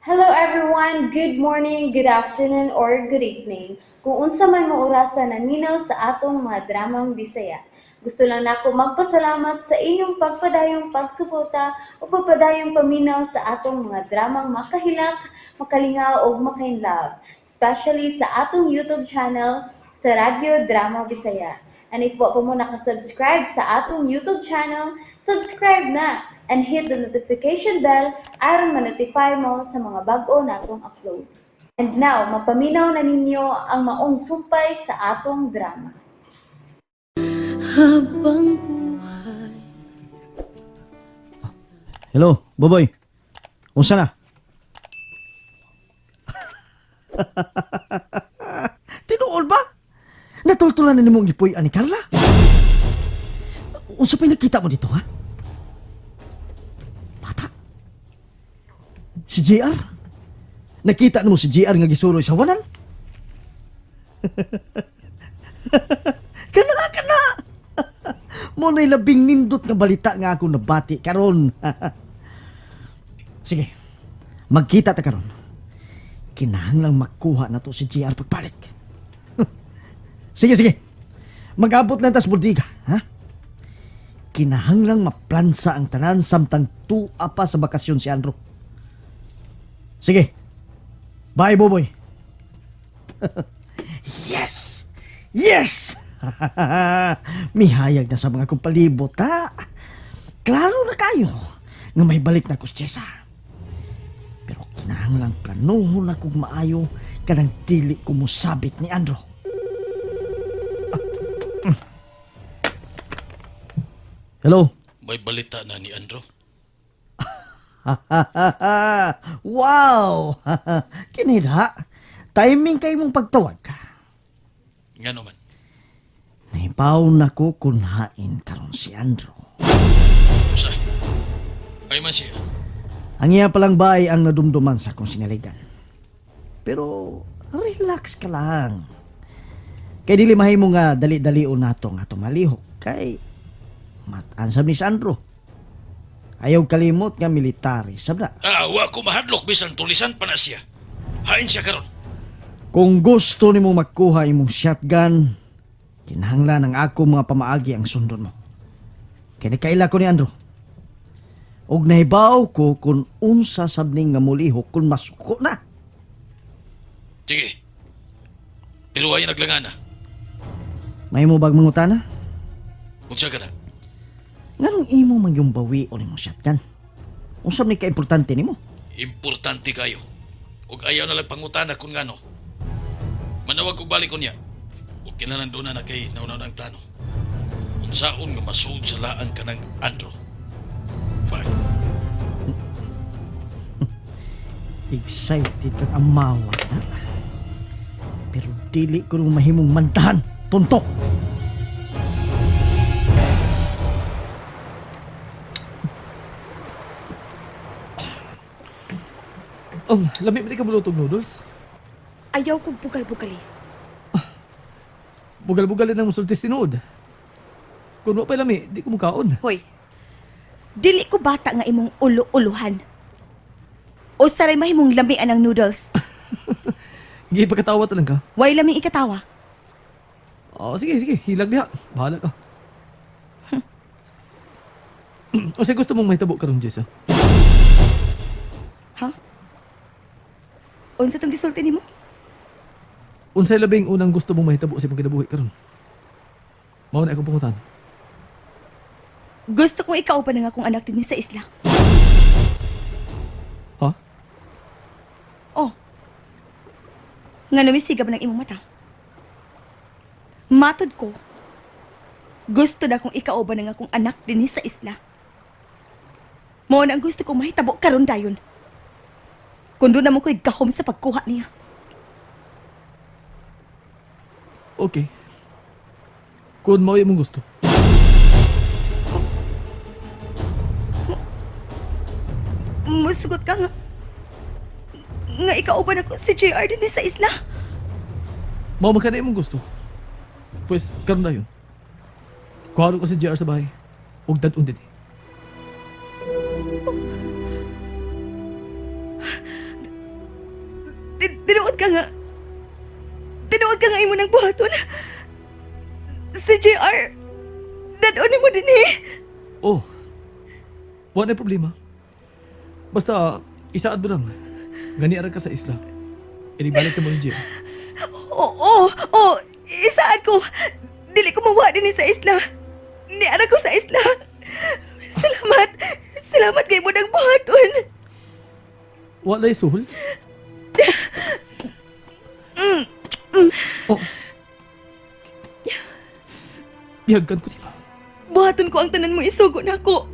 Hello everyone! Good morning, good afternoon, or good evening. Kung unsa man mo orasa naminaw sa atong mga dramang Bisaya. Gusto lang nako magpasalamat sa inyong pagpadayong pagsuporta o pagpadayong paminaw sa atong mga dramang makahilak, makalingaw ug makainlove, especially sa atong YouTube channel sa Radyo Drama Bisaya. And if wa pa mo nakasubscribe sa atong YouTube channel, subscribe na and hit the notification bell aron ma-notify mo sa mga bag-o natong uploads. And now, mapaminaw na ninyo ang maong sumpay sa atong drama. Habang buhay. Hello, Boboy. Unsa na? Tinuol ba? Natultulan na nimo ang gipuy ani Carla? Unsa pa'y nakita mo dito, ha? Bata. Si JR? Nakita nimo si JR nga gisuroy sa wanan? Kana, kana! Mo na'y labing nindot nga balita nga ako nabati karon. Sige, magkita ta karon. Kinahanglang makuha na to si JR pagbalik. Sige, sige. Mag-abot lang tas bodega, ha? Kinahanglang maplansa ang tanan samtang tua pa sa bakasyon si Andrew. Sige. Bye, Boboy. Yes! Yes! Mihayag na sa mga kong palibot, ha? Klaro na kayo nga may balik na ko si Jessa. Pero kinahanglang planuhon na kong maayo kanang dili ko mosabit ni Andrew. Hello? May balita na ni Andrew. Wow! Kinida, timing kay mong pagtawag ka. Ngano man? Nahibaw na ko kung hain karon si Andrew. Usa. Ay man siya. Ang iya palang bahay ang nadumduman sa akong sinaligan. Pero relax ka lang. Kay dili mahimo nga dali-dali nato nga tumalihok kay mat-an sab ni Sandro. Ayaw kalimot nga military sab na. Ah, wa ko mahadlok bisan tulisan pa na siya. Hain siya karon. Kung gusto nimo makuha imong shotgun, kinahanglan ang ako mga pamaagi ang sundon mo. Kay nakaila ko ni Andrew. Og nahibaw ko kung unsa sab ning nga mulihok kung masuko na. Sige. Pero ay naglangana. May mo bag mangutana? Unsa ka na? Nganong imo man yung bawi o nimong shotgun? Unsa man ni kaimportante nimo? Importante kayo. Ug ayaw na lang pangutana kung ngano. Manawag og balik unya. Ug kinahanglan doon na kay nauna ang plano. Unsaon nga masuod sa laan kanang Andrew. Bye. Excited kang amawa na. Pero dili ko nung mahimong mantahan. Tuntok! Oh, lami ba di ka mulutog noodles? Ayaw kog bugal-bugali. Bugal-bugal din ang musultis tinuod. Kung wa pa lami, di ko mukaon. Hoy, dili ko bata nga imong ulo-uluhan. O saray mahimong lamian ang noodles. Gipagkatawa ta lang ka. Way laming ikatawa. Oh, sige, sige. Hilag diha. Bahala ka. O sige, gusto mong mahitabo karon, Jessa? Ha? Unsa tong gisulti nimo? Unsay labing unang gusto mong mahitabo sa imong kinabuhi karon? Mao na akong pangutan. Gusto kong ikauban ang akong anak dinhi sa isla. Ha? Oh. Nga namisiga ba ng imong mata? Matod ko. Gusto na kong ikauban ang akong anak dinhi sa isla. Mao na ang gusto kong mahitabo karon dayon. Kung doon na mo ko'y gahom sa pagkuha niya. Okay. Kung mao imong gusto. Musugot ka nga. Nga ikauban ako si JR dinhi sa isla. Mao man ka na imong gusto. Pues, karon dayon. Kuha ko si JR sa bahay. Ug dad-on dinhi. Tinuod ka nga. Tinuod ka nga imo ng buhaton. Si JR, dadon mo din eh. Oh, wala na problema. Basta, isaad mo lang. Gani ara ka sa isla. Inibalik na mo yung JR. Oo, oo, isaad ko. Dili ko mawa din sa isla. Niara ko sa isla. Salamat. Salamat kay mo ng buhaton. Wala suhol. Oh. Gihagkan ko, di ba? Buhaton ko ang tanan mo isugo nako.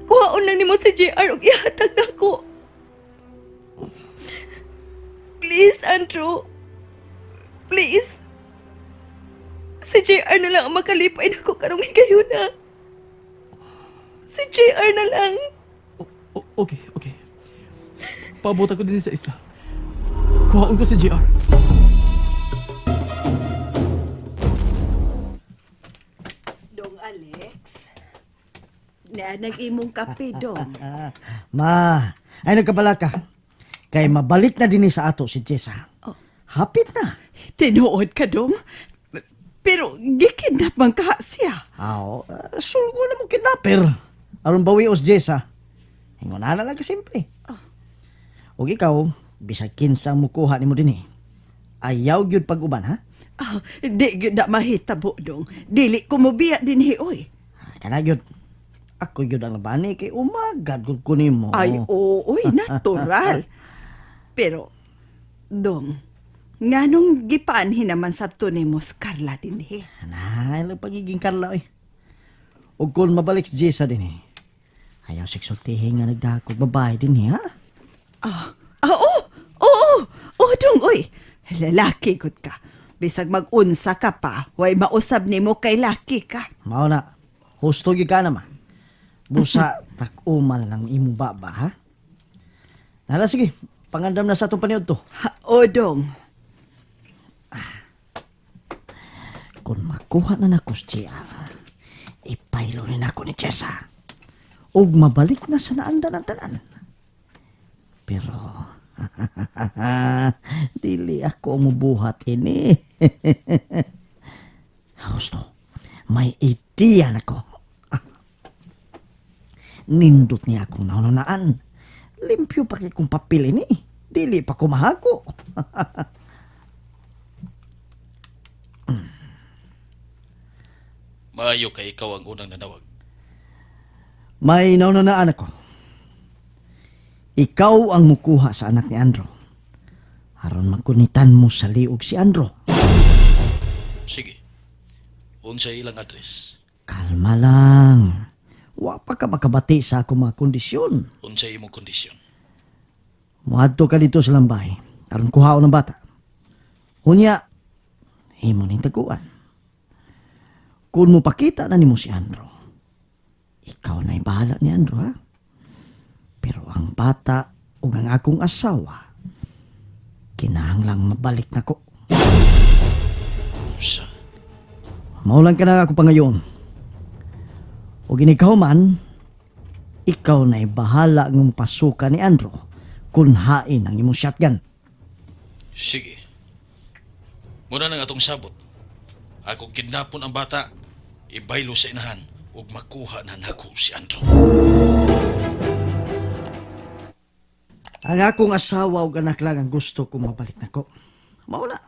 Kuhaon lang nimo si JR ug ihatag nako. Please, Andrew. Please. Si JR na lang ang makalipay nako karong higayuna. Si JR na lang. Okay, okay. Paabot ako din sa isla. Kuhaon ko si JR. Dong Alex, naanag imong kape, Dong. Ah, ma, ay nagkabala ka. Kay mabalik na dinhi sa ato si Jessa. Hapit na. Tinuod ka, Dong. Pero gikidnap man ka siya. Aw, sulgo na mo kidnapper. Aron bawi os Jessa. Ingon na lang simple. Og ikaw, bisag kinsa mo kuha nimo dinhi. Ayaw gyud pag-uban ha. Ah, di gyud na mahitabo, Dong. Dili ko mobiya dinhi, oy. Ah, kana gyud. Ako gyud ang labani kay umagad gud ko nimo. Ay, oo, oy, natural. Pero, Dong, nganong gipaanhin naman sa nimo si Carla dinhi? Ana, ilang pagiging Carla oy. Og kung mabalik si Jessa dinhi. Ayaw seksultihin nga nagdakog babae dinhi ha. Ah, ah, oo, oo, oo, Dong, oy. Lalaki gud ka. Bisag mag-unsa ka pa, way mausab nimo kay laki ka. Mao na. Husto gyud ka naman. Busa tak-umal ng imong baba ha. Nala sige, pangandam na sa atong paniud to. Ha, o, Dong. Kung makuha na nako si JR, ipaylo rin ako ni Chesa. Ug mabalik na sa naandan ang tanan. Pero, dili ako ang mubuhat ini. Gusto, may ideya na ko. Ah. Nindot niya akong naununaan. Limpyo pa kay kong papel ini. Dili pa ko mahago. Maayo kay ikaw ang unang nanawag. May naununaan ako. Ikaw ang mukuha sa anak ni Andro. Aron magkunitan mo sa liog si Andro. Sige. Unsa ilang address? Kalma lang. Wa pa ka makabati sa akong mga kondisyon. Unsa imong kondisyon? Muadto ka dito sa lambay. Aron kuhaon ang bata. Unya, himo ning taguan. Kung mopakita na nimo si Andro, ikaw na'y bahala ni Andro, ha? Pero ang bata ug ang akong asawa, kinahanglang mabalik nako. Unsa? Maulan ka na ako pa ngayon. O ginikaw man, ikaw na'y bahala ng pasukan ni Andro kung hain ang imong shotgun. Sige. Muna nang atong sabot. Ako kidnapon ang bata, ibaylo sa inahan ug makuha na nako si Andro. Ang akong asawa ug anak lang ang gusto ko mabalik nako. Mao na.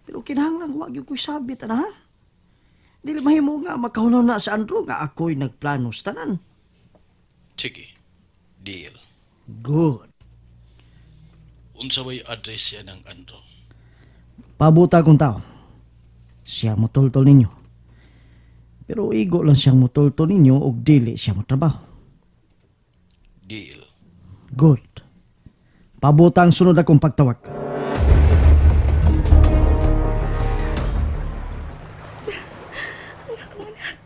Pero kinahanglan wa gyud ko'y sabit ana ha. Dili mahimo nga makahunaw na sa Andro nga ako'y nagplano sa tanan. Sige. Deal. Good. Unsa way address siya ng Andro? Pabuta akong tao. Siya motultol ninyo. Pero igo lang siyang motultol ninyo og dili siya motrabaho. Deal. Good. Pabuta ang sunod akong pagtawag. Ang akong anak.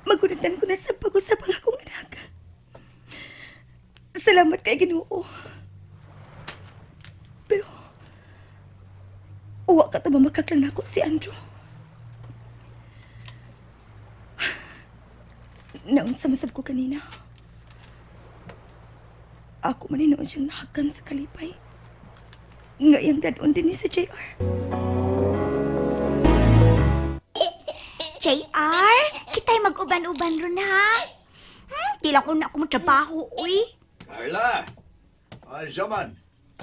Magunitan ko na sa pag-usap ang akong anak. Salamat kay Ginoo. Pero, uwa ka tama makaklang nako si Andrew. Naunsa masab ko kanina. Ako man noon siyang nahagan sa kalipay. Nga iyang dadon din ni si JR. JR, kita'y mag-uban-uban ron ha. Di lang una ko trabaho, uy. Carla! Ay, siya man.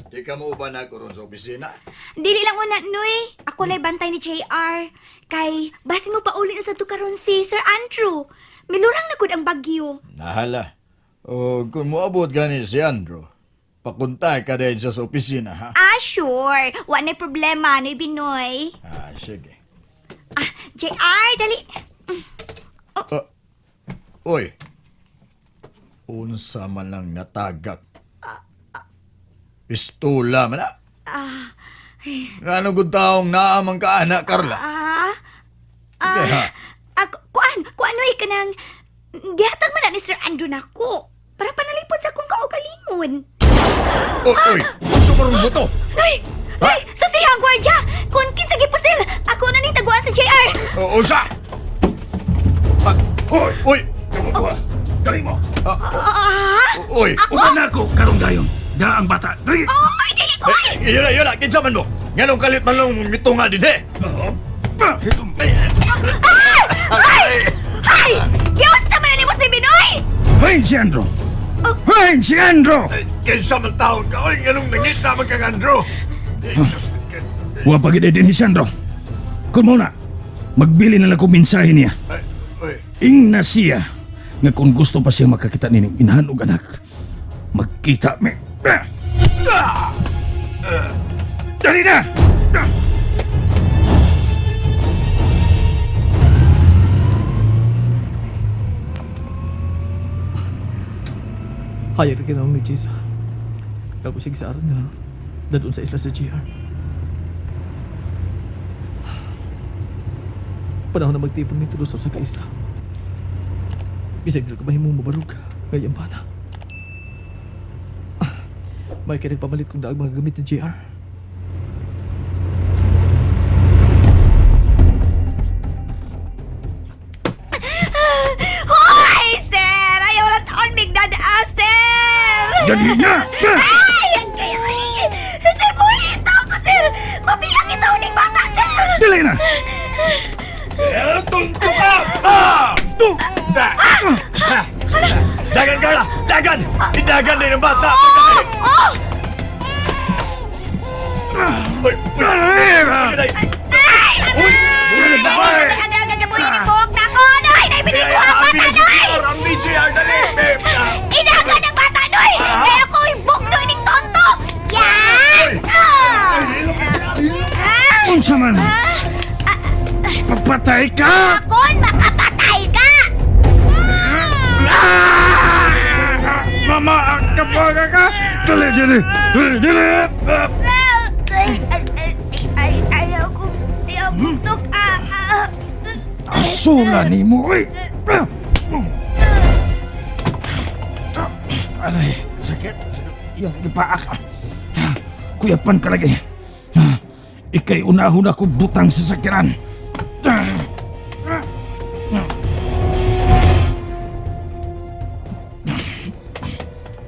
Di ka mo uban ako ron sa opisina. Dili lang una, Noy. Ako lay bantay ni JR. Kay, basin mo pa uli na sa tukaron si Sir Andrew. Milurang na gud ang bagyo. Nahala. O kung moabot gani si Andrew, pakuntay ka dahil siya sa opisina, ha? Ah, sure. Wa na problema, Noy Binoy. Ah, sige. Ah, JR, dali. Ah, oy. Unsa man lang natagak. Pistola man ah. Ngano gud taong naamang ka ana, Carla? Ah, Kaya, ah, kuan, kuan, Noy, kanang... Gihatag man na ni Sir Andrew nako. Para panalipod sa akong kaugalingon. oy, oy, unsa man ron buto? Noy! Noy! Sa siyang gwardya! Kung kinsa gipusil, ako na ning taguan sa JR! O, unsa? Ah, Hoy! oy, Kamukuha! Dali mo! Ah! oy. Uban na ako karong dayon. Da ang bata. Dali! Oy, dili ko! Ay! Eh, yun na, yun na. Kinsa man mo? Nganong kalit man lang mitunga din, eh? Ay! Ay! Giusa man na ni Boss ni Binoy! Hoy, si Andrew! Hoy, si Andrew! Eh, Kinsa man taon ka, oy, nganong nangita man kang Andrew? Eh, Wa pa gid din si Andrew. Kun mo na, magbili na lang ko mensahe niya. Ay, oy. Ing na siya nga kung gusto pa siya makakita nining inahan og anak, magkita mi. Dali na! Hayag na kinahong ni Chase. Tapos siya gisaaran nga dadun sa isla sa JR. Panahon na magtipon ni tulo sa usa ka isla. Bisag dili ko mahimong mabarog ngayon pa na. May kaya nagpamalit kong daag mga gamit ni JR. Hoy, sir! Ayaw lang taon, migdadaa, sir! Dali na! Ay! Ay, ay, ay! Sir, buhay taon ko, sir! Mabiyang itaw ning bata, sir! Dali na! Tunto ka! Ah! Da! Ah! Dagan, Carla! Dagan! Idagan din ang bata! Oh! Oy, oy! Ay! Ay! Uy! Uy! Ay! Ay! Ay! Ay! Buhay ni Bog na ko! Noy! Nay, biniguha ang bata, Noy! Ang BJR, dali! Eh, ah! Inagan ang bata, Noy! Kaya ako ibog, Noy, ning tonto! Yan! Ah! Ah! Unsa man? Papatay ka! Kon, makapatay ka! Ah! Mama, ang kapaga ka! Dali, dali! Dali, dali! Ay, ay, ay, ay, ayaw ko, ayaw ko tuk, ah, ah. Asula ni mo, eh! Aray, sakit. Iyang ipaak. Kuyapan ka lagi. Ika'y unahon ako butang sa sakiran.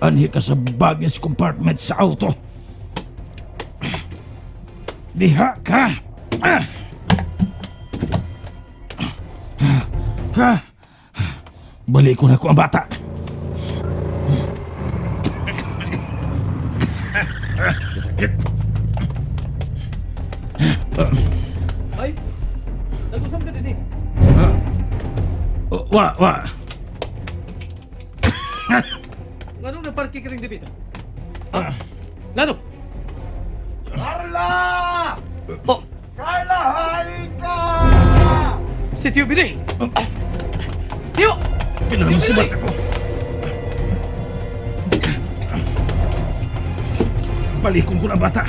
Anhi ka sa baggage compartment sa auto. Diha ka. Ah! Ha? Balik ko na ko ang bata. Sakit. Ay! Nag-usap ka din eh. Oh, Wa, wa. Anong naparke ka rin dito? Ah? Lano? Carla! Oh, Carla, hain ka! si Tio Binoy! Ah! Tio! Pinangusibat ako. Balikon ko na ang bata.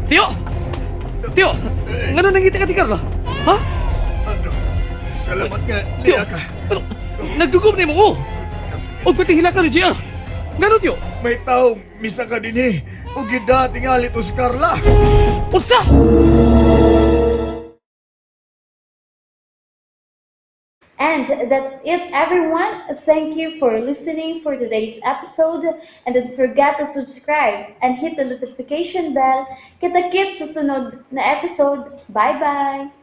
Tio! Tio! Ngano nangita ka ti Carla? Ha? Andrew, salamat nga, Tio! liya ka. Ano? Nagdugom na mo, oh! O pati hila ka ni JR! Ngano, Tio? May tao, misa ka din eh. O gida, tingali to si Carla. Unsa? And that's it, everyone. Thank you for listening for today's episode. And don't forget to subscribe and hit the notification bell. Kita-kits sa sunod na episode. Bye-bye!